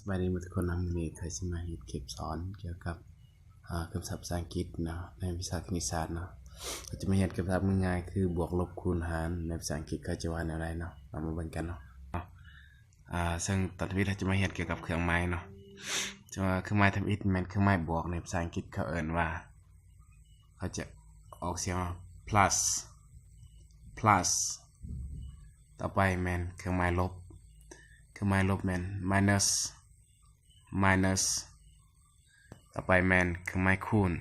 ສະບາຍດີໝົດທຸກຄົນນະ, ມື້ນີ້ຂ້ອຍຊິມາເຮັດຄລິບສອນກ່ຽວກັບ ອາ ຄຳສັບພາສາອັງກິດເນາະ ໃນວິຊາຄະນິດສາດເນາະ. ເຮົາຈະມາຮຽນຄຳສັບງ່າຍໆ ຄືບວກ ລົບ ຄູນ ຫານ ໃນພາສາອັງກິດເຂົາຈະວ່າແນວໃດເນາະ. ເຮົາມາເບິ່ງກັນເນາະ. ອາ ເຊິ່ງຕອນທຳອິດເຮົາຈະມາຮຽນກ່ຽວກັບເຄື່ອງໝາຍເນາະ. ເຊິ່ງວ່າເຄື່ອງໝາຍທຳອິດແມ່ນເຄື່ອງໝາຍບວກ ໃນພາສາອັງກິດເຂົາເອີ້ນວ່າ ເຂົາຈະອອກສຽງວ່າ plus plus. ຕໍ່ໄປແມ່ນເຄື່ອງໝາຍລົບ, ເຄື່ອງໝາຍລົບແມ່ນ minus minus. ຕໍ່ໄປແມ່ນເຄື່ອງໝາຍຄູນ,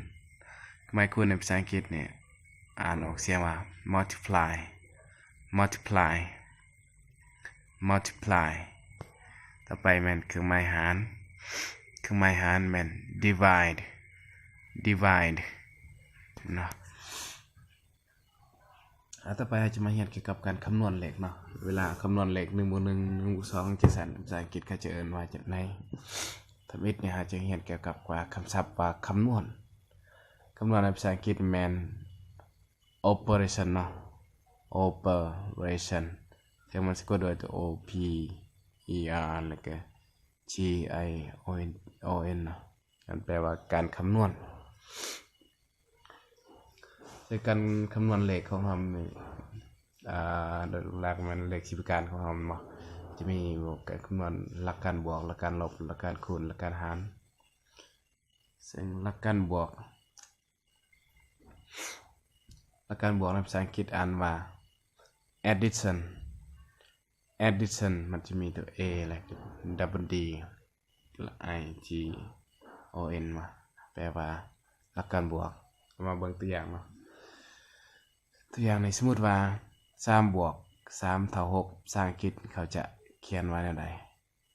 ເຄື່ອງໝາຍຄູນໃນພາສາອັງກິດນີ້ອ່ານອອກສຽງວ່າ multiply multiply multiply. ຕໍ່ໄປແມ່ນເຄື່ອງໝາຍຫານ, ເຄື່ອງໝາຍຫານແມ່ນ divide divide ເນາະ. ອາ ຕໍ່ໄປເຮົາຈະມາຮຽນກ່ຽວກັບການຄຳນວນເລກເນາະ. ເວລາຄຳນວນເລກ ໜຶ່ງບວກໜຶ່ງ ໜຶ່ງບວກສອງ ຈັ່ງຊັ້ນ ພາສາອັງກິດເຂົາຈະເອີ້ນວ່າຈັ່ງໃດ? ທຳອິດນີ້ເຮົາຈະຮຽນກ່ຽວກັບວ່າ ຄຳສັບວ່າຄຳນວນ. ຄຳນວນໃນພາສາອັງກິດແມ່ນ operation ເນາະ, operation ເຊິ່ງມັນສະກົດດ້ວຍຕົວ o p e r ແລ້ວກໍ t i o n ເນາະ. ມັນແປວ່າການຄຳນວນ. ໃນການຄຳນວນເລກຂອງເຮົານີ້ ອາ ໂດຍຫຼັກໆແມ່ນເລກສິບປະການຂອງເຮົາແມ່ນບໍ່? ຈະມີການຄຳນວນຫຼັກການບວກ, ຫຼັກການລົບ, ຫຼັກການຄູນ, ຫຼັກການຫານ. ເຊິ່ງຫຼັກການບວກ, ຫຼັກການບວກໃນພາສາອັງກິດອ່ານວ່າ addition addition ມັນຈະມີຕົວ a ແລະ double d ແລະ i g o n ມາ ແປວ່າຫຼັກການບວກ. ເຮົາມາເບິ່ງຕົວຢ່າງເນາະ. ຕົວຢ່າງນີ້ ສົມມຸດວ່າ ສາມບວກສາມເທົ່າຫົກ ພາສາອັງກິດເຂົາຈະຂຽນວ່າແນວໃດ?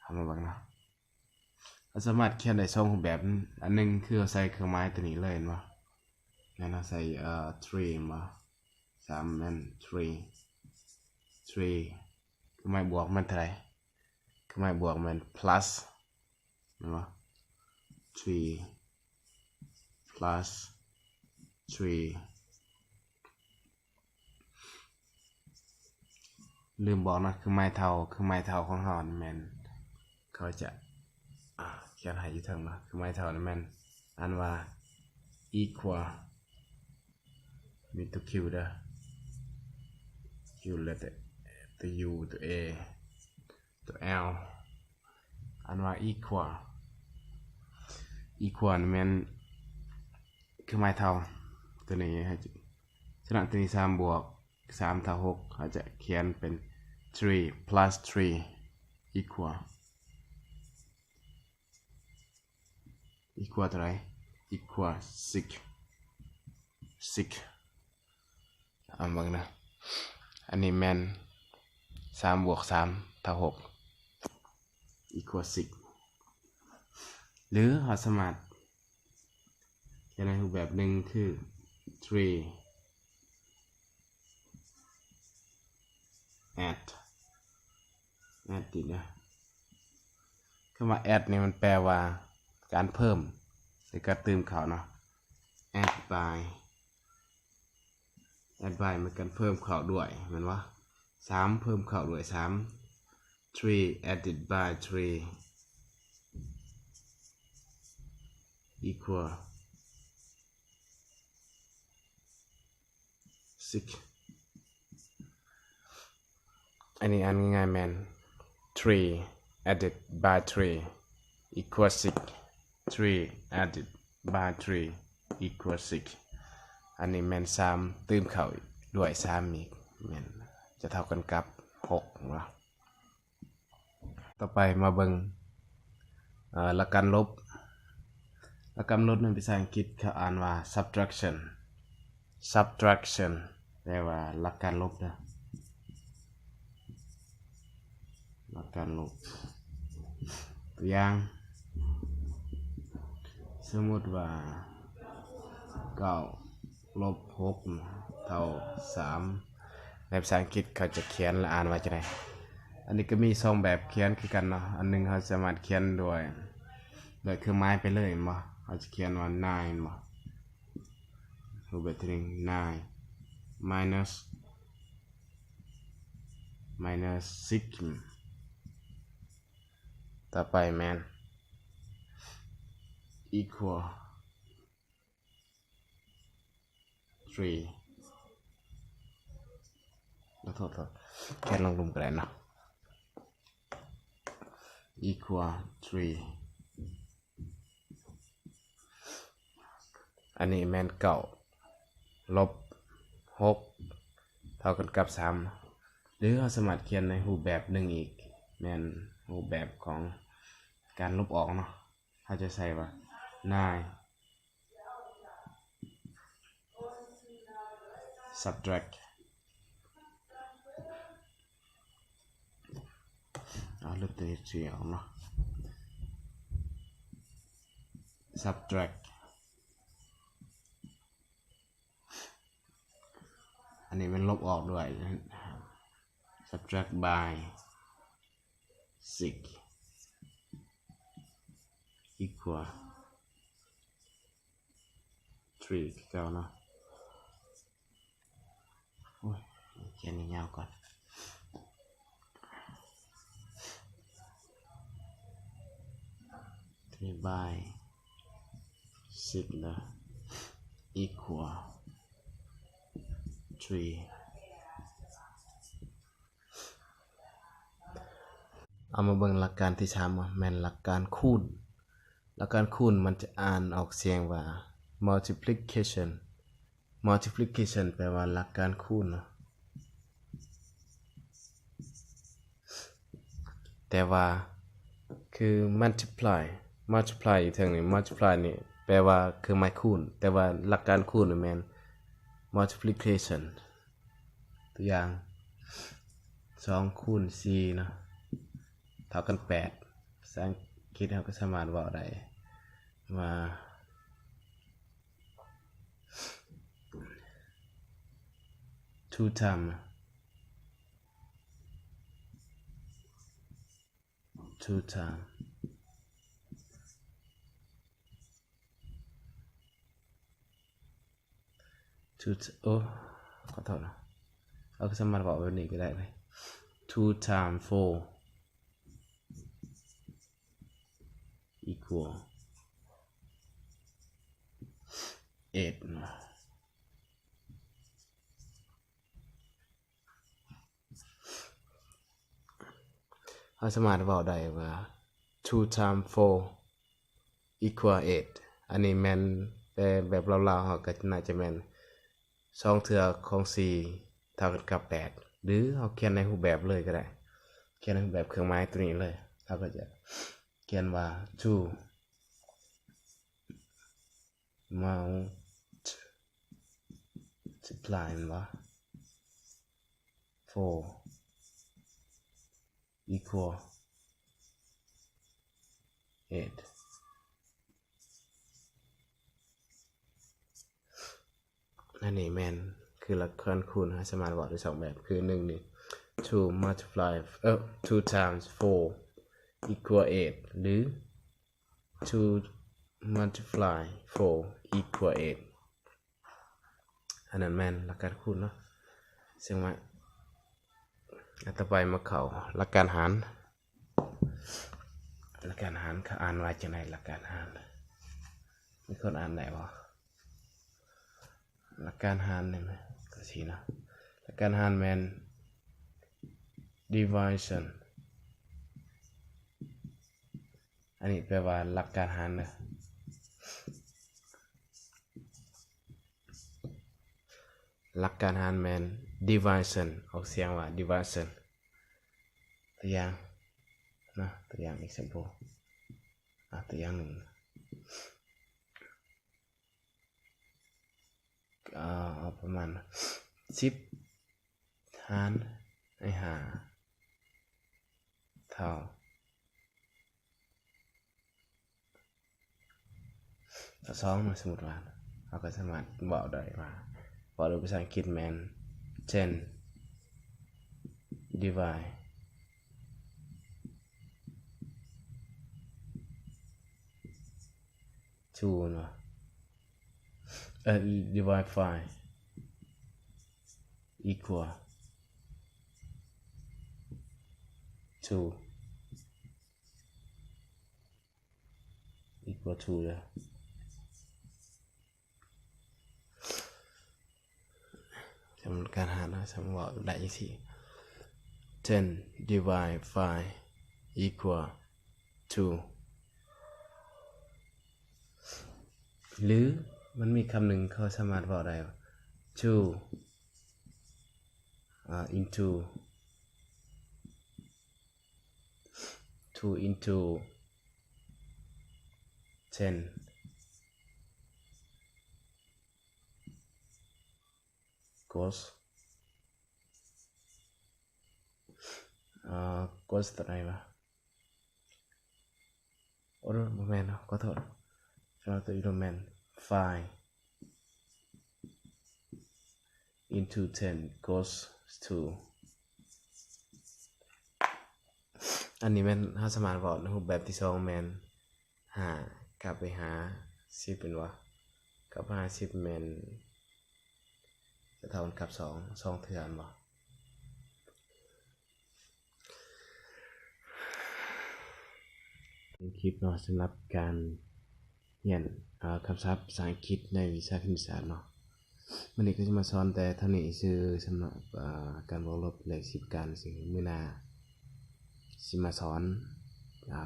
ເຮົາມາເບິ່ງເນາະ. ເຮົາສາມາດຂຽນໄດ້ສອງຮູບແບບ. ອັນໜຶ່ງຄືເຮົາໃສ່ເຄື່ອງໝາຍຕົວນີ້ເລີຍ ເຫັນບໍ່? ແມ່ນເຮົາໃສ່ ເອີ three ເຫັນບໍ່? ສາມແມ່ນ three three ເຄື່ອງໝາຍບວກແມ່ນເທົ່າໃດ? ເຄື່ອງໝາຍບວກແມ່ນ plus ແມ່ນບໍ່? three plus three. ລືມບອກເນາະ, ເຄື່ອງໝາຍເທົ່າ, ເຄື່ອງໝາຍເທົ່າຂອງເຮົານີ້ແມ່ນ ເຂົາຈະ ອາ ຂຽນໃຫ້ຢູ່ເທິງເນາະ. ເຄື່ອງໝາຍເທົ່ານີ້ແມ່ນອ່ານວ່າ equal ມີຕົວ Q ເດີ, Q ແລ້ວແຕ່ຕົວ U ຕົວ A ຕົວ L ອ່ານວ່າ equal equal ນີ້ແມ່ນເຄື່ອງໝາຍເທົ່າ. ຕົວນີ້ ສະນັ້ນຕົວນີ້ ສາມບວກສາມເທົ່າຫົກ ເຮົາຈະຂຽນເປັນ three plus three equal equal ເທົ່າໃດ? equal six six. ເອົາເບິ່ງນະ, ອັນນີ້ແມ່ນສາມບວກສາມເທົ່າຫົກ equal six. ຫຼືເຮົາສາມາດຂຽນໃນຮູບແບບໜຶ່ງຄື three add add ຕິດນະ. ຄຳວ່າ add ນີ້ມັນແປວ່າການເພີ່ມ ຫຼືການຕື່ມເຂົ້າເນາະ. add by add by ມັນການເພີ່ມເຂົ້າດ້ວຍ ແມ່ນບໍ່? ສາມເພີ່ມເຂົ້າດ້ວຍສາມ. three added by three equal six. ອັນນີ້ອ່ານງ່າຍໆແມ່ນ three added by three equal six. three added by three equal six. ອັນນີ້ແມ່ນສາມຕື່ມເຂົ້າດ້ວຍສາມອີກ ແມ່ນຈະເທົ່າກັນກັບຫົກເນາະ. ຕໍ່ໄປມາເບິ່ງ ເອີ ຫຼັກການລົບ. ຫຼັກການລົບໃນພາສາອັງກິດເຂົາອ່ານວ່າ subtraction subtraction ແປວ່າຫຼັກການລົບເດີ, ຫຼັກການລົບ. ຕົວຢ່າງ ສົມມຸດວ່າ ເກົ້າລົບຫົກເທົ່າສາມ ໃນພາສາອັງກິດເຂົາຈະຂຽນ ແລະ ອ່ານວ່າຈັ່ງໃດ? ອັນນີ້ກໍມີສອງແບບຂຽນຄືກັນເນາະ. ອັນໜຶ່ງເຮົາສາມາດຂຽນດ້ວຍ ດ້ວຍເຄື່ອງໝາຍໄປເລີຍແມ່ນບໍ່? ເຮົາຈະຂຽນວ່າ nine ແມ່ນບໍ່? ຮູບແບບທີໜຶ່ງ nine minus minus six. ຕໍ່ໄປແມ່ນ equal three ໂທດໆ ຂຽນລົງລຸ່ມກໍໄດ້ເນາະ equal three ອັນນີ້ແມ່ນເກົ້າ ລົບຫົກ ເທົ່າກັນກັບສາມ ຫຼືເຮົາສາມາດຂຽນໃນຮູບແບບໜຶ່ງອີກ ແມ່ນຮູບແບບຂອງການລົບອອກເນາະ ເຮົາຈະໃຊ້ວ່າ nine subtract ເອົາລົບຕົວ three ອອກເນາະ subtract ອັນນີ້ແມ່ນລົບອອກດ້ວຍ subtract by six equal three ຄືເກົ່າເນາະ ໂອ້ຍ ຂຽນຍາວໆກ່ອນ three by six ເດີ equal three ເອົາມາເບິ່ງຫຼັກການທີສາມ ແມ່ນຫຼັກການຄູນ. ຫຼັກການຄູນມັນຈະອ່ານອອກສຽງວ່າ multiplication. Multiplication ແປວ່າຫຼັກການຄູນເນາະ. ແຕ່ວ່າຄື multiply, multiply ຢູ່ເທິງນີ້ multiply ນີ້ແປວ່າເຄື່ອງໝາຍຄູນ, ແຕ່ວ່າຫຼັກການຄູນນີ້ແມ່ນ multiplication. ຕົວຢ່າງ ສອງຄູນສີ່ເນາະ ເທົ່າກັນແປດ. ພາສາອັງກິດເຮົາກໍສາມາດເວົ້າໄດ້ວ່າ two time, two time, two t-, ໂອ້ ຂໍໂທດເນາະ ເຮົາກໍສາມາດເວົ້າແບບນີ້ກໍໄດ້ເວີຍ two time four equal eight ເນາະ. ເຮົາສາມາດເວົ້າໄດ້ວ່າ two time four equal eight. ອັນນີ້ແມ່ນແປແບບລາວໆ ເຮົາກໍໜ້າຈະແມ່ນ ສອງເທື່ອຂອງສີ່ເທົ່າກັນກັບແປດ ຫຼືເຮົາຂຽນໃນຮູບແບບເລີຍກໍໄດ້ ຂຽນໃນຮູບແບບເຄື່ອງໝາຍຕົວນີ້ເລີຍ ເຮົາກໍຈະຂຽນວ່າ two multiply ແມ່ນບໍ່ four equal eight. ອັນນີ້ແມ່ນຄືຫຼັກການຄູນ ເຮົາສາມາດເວົ້າໄດ້ສອງແບບ ຄືໜຶ່ງນີ້ two multiply ເອີ two times four equal eight ຫຼື two multiply four equal eight. ອັນນັ້ນແມ່ນຫຼັກການຄູນເນາະ ເຊິ່ງວ່າ ອ່ະ ຕໍ່ໄປມາເຂົ້າຫຼັກການຫານ. ຫຼັກການຫານ ເຂົາອ່ານວ່າຈັ່ງໃດ? ຫຼັກການຫານ ມີຄົນອ່ານໄດ້ບໍ່? ຫຼັກການຫານນີ້ ກໍຊີ້ເນາະ ຫຼັກການຫານແມ່ນ division. ອັນນີ້ແປວ່າຫຼັກການຫານເດີ. ຫຼັກການຫານແມ່ນ division ອອກສຽງວ່າ division. ຕົວຢ່າງເນາະ ຕົວຢ່າງ example ອາ ຕົວຢ່າງໜຶ່ງ ເອົາປະມານສິບຫານໃຫ້ຫ້າ ເທົ່າ ເທົ່າສອງເນາະ ສົມມຸດວ່າ ເຮົາກໍສາມາດເວົ້າໄດ້ວ່າ ເວົ້າໂດຍພາສາອັງກິດແມ່ນ ten divide two ເນາະ ເອີ divide five equal two. ອີກ ບໍ່ຖືກເດີ. ສຳລັບການຫານະ ສຳລັບເວົ້າໄດ້ຈັ່ງຊີ້ ten divide five equal two ຫຼືມັນມີຄຳໜຶ່ງເຂົາສາມາດເວົ້າໄດ້ວ່າ two ອາ into two into ten cos ອາ cos ຕົວໃດວະ? ໂອ້ ບໍ່ແມ່ນເນາະ ຂໍໂທດ ສຳລັບຕົວອື່ນບໍ່ແມ່ນ five into ten cos two ອັນນີ້ແມ່ນເຮົາສາມາດເວົ້າໃນຮູບແບບທີສອງແມ່ນ ຫ້າກັບໄປຫາສິບແມ່ນບໍ່? ກັບຫາສິບແມ່ນຈະເທົ່າກັນກັບສອງ ສອງເທື່ອແມ່ນບໍ່? ຄລິບເນາະ ສຳລັບການຮຽນ ເອີ ຄຳສັບພາສາອັງກິດໃນວິຊາຄະນິດສາດເນາະ. ມື້ນີ້ກໍຈະມາສອນແຕ່ເທົ່ານີ້ຊື່ ສຳລັບ ເອີ ການບວກລົບ ແລກສິບ ການ ຊຶ່ງມື້ໜ້າຊິມາສອນ ອາ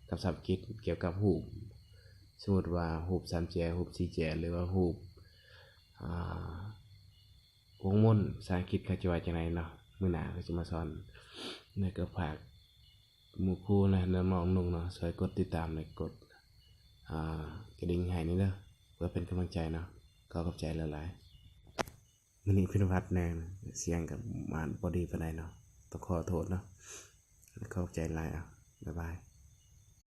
ຄຳສັບອັງກິດກ່ຽວກັບຮູບ ສົມມຸດວ່າຮູບສາມແຈ ຮູບສີ່ແຈ ຫຼືວ່າຮູບ ອາ ວົງມົນ ພາສາອັງກິດເຂົາຈະວ່າຈັ່ງໃດເນາະ. ມື້ໜ້າກໍຈະມາສອນ ແລ້ວກໍຝາກໝູ່ຄູ່ ແລະ ນ້ອງໆນຸ່ງເນາະ ຊ່ວຍກົດຕິດຕາມ ແລະ ກົດ ອາ ກະດິ່ງໃຫ້ແດ່ເດີ ເພື່ອເປັນກຳລັງໃຈເນາະ. ຂໍຂອບໃຈຫຼາຍໆ. ມື້ນີ້ເປັນຫວັດແດ່ ສຽງກໍອາດບໍ່ດີປານໃດເນາະ ຕ້ອງຂໍໂທດເນາະ. ຂອບໃຈຫຼາຍ ເອົາ ບາຍບາຍ.